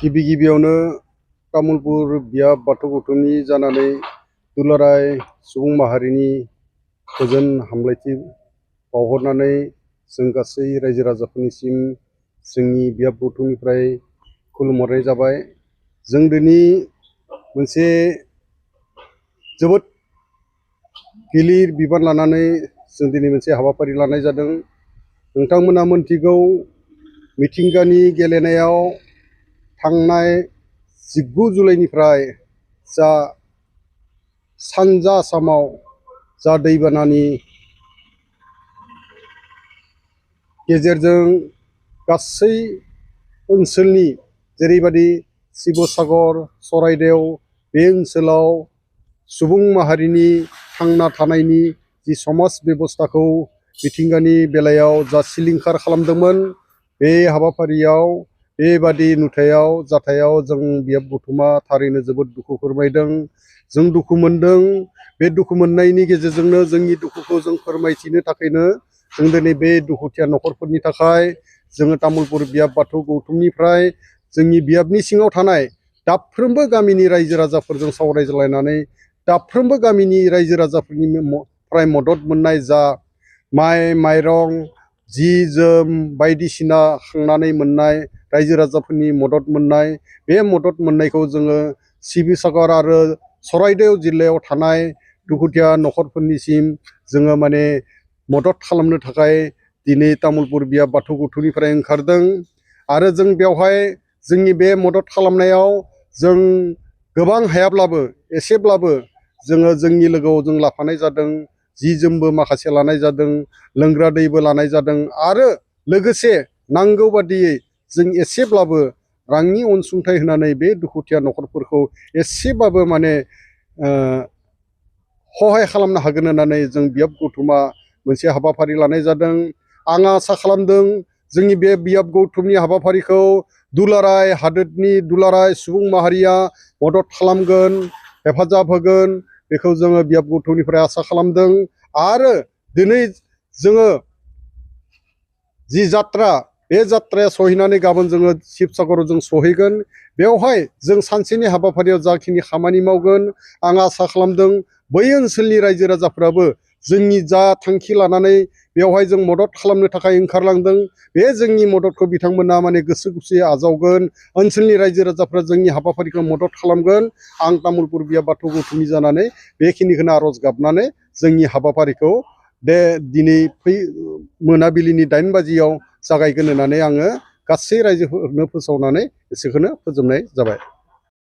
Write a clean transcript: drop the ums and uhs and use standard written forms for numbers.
गिबियावनो तामुलपुर बियाब बाथौ गौथुमनि जानानै दुलाराय सुबुं माहारिनि गोजोन हामलायथि बावहरनानै जों गासै रायजो राजाफोरनिसिम जोंनि बियाब गौथुमनिफ्राय खुलुमहरनाय जाबाय। जों दिनै मोनसे जोबोद गिलिर बिबान लानानै जों दिनै मोनसे हाबाफारि लानाय जादों। नोंथांमोना मोनथिगौ, मिथिंगानि गेलेनायाव थांनाय 19 जुलाइनिफ्राय जा सानजा आसामाव जा दैबानानि गेजेरजों गासै ओनसोलनि जेरैबायदि शिबसागर, चराइदेव बे ओनसोलाव सुबुं माहारिनि थांना थानायनि जि समाज बेबस्थाखौ मिथिंगानि बेलायाव जा सिलिंखार खालामदोंमोन, बे हाबाफारियाव बेबादि नुथायाव जाथायाव जों बियाब गौथुमा थारैनो जोबोद दुखु फोरमायदों। जों दुखु मोनदों। बे दुखु मोननायनि गेजेरजोंनो जोंनि दुखुखौ जों फोरमायथिनो थाखायनो जों दिनै बे दुखुथिया न'खरफोरनि थाखाय जोङो तामुलपुर बियाब बाथौ गौथुमनिफ्राय जोंनि बियाबनि सिङाव थानाय दाफ्रोमबो गामिनि रायजो राजाफोरजों सावरायज्लायनानै दाफ्रोमबो गामिनि रायजो राजाफोरनिफ्राय मदद मोननाय जा माइ माइरं जि जोम बायदिसिना खांनानै मोननाय रायजो राजाफोरनि मदद मोननाय, बे मदद मोननायखौ जोङो शिबसागर आरो चराइदेव जिल्लायाव थानाय दुखुथिया न'खरफोरनिसिम जोङो मदद खालामनो थाखाय दिनै तामुलपुर बियाब बाथौ गौथुमनिफ्राय ओंखारदों। आरो जों बेवहाय जोंनि बे मदद खालामनायाव जों गोबां हायाब्लाबो एसेब्लाबो जोङो जोंनि लोगोआव जों लाफानाय जादों। जि जोमबो माखासे लानाय जादों, लोंग्रा दैबो लानाय जादों आरो लोगोसे नांगौ बादियै जों एसेब्लाबो रांनि अनसुंथाइ होनानै बे दुखुथिया न'खरफोरखौ एसेबाबो सहाय खालामनो हागोन होननानै जों बियाब गौथुमा मोनसे हाबाफारि लानाय जादों। आं आसा खालामदों जोंनि बे बियाब गौथुमनि हाबाफारिखौ दुलाराय हादोरनि दुलाराय सुबुं माहारिया मदद खालामगोन, हेफाजाब होगोन, बेखौ जोङो बियाब गौथुमनिफ्राय आसा खालामदों। आरो दिनै जोङो जि जात्रा, बे जात्राया सहैनानै गाबोन जोङो शिबसागराव जों सहैगोन। बेवहाय जों सानसेनि हाबाफारियाव जाखिनि खामानि मावगोन, आं आसा खालामदों बै ओनसोलनि रायजो राजाफ्राबो जोंनि जा थांखि लानानै बेवहाय जों मदद खालामनो थाखाय ओंखारलांदों, बे जोंनि मददखौ बिथांमोना गोसो खुसियै आजावगोन। ओनसोलनि रायजो राजाफ्रा जोंनि हाबाफारिखौ मदद खालामगोन। आं तामुलपुर बियाब बाथौ गौथुमनि जानानै बेखिनिखौनो आर'ज गाबनानै जोंनि हाबाफारिखौ दिनै मोनाबिलिनि 8 बाजियाव जागायगोन होननानै आङो गासै रायजोफोरनो फोसावनानै एसेखौनो फोजोबनाय जाबाय।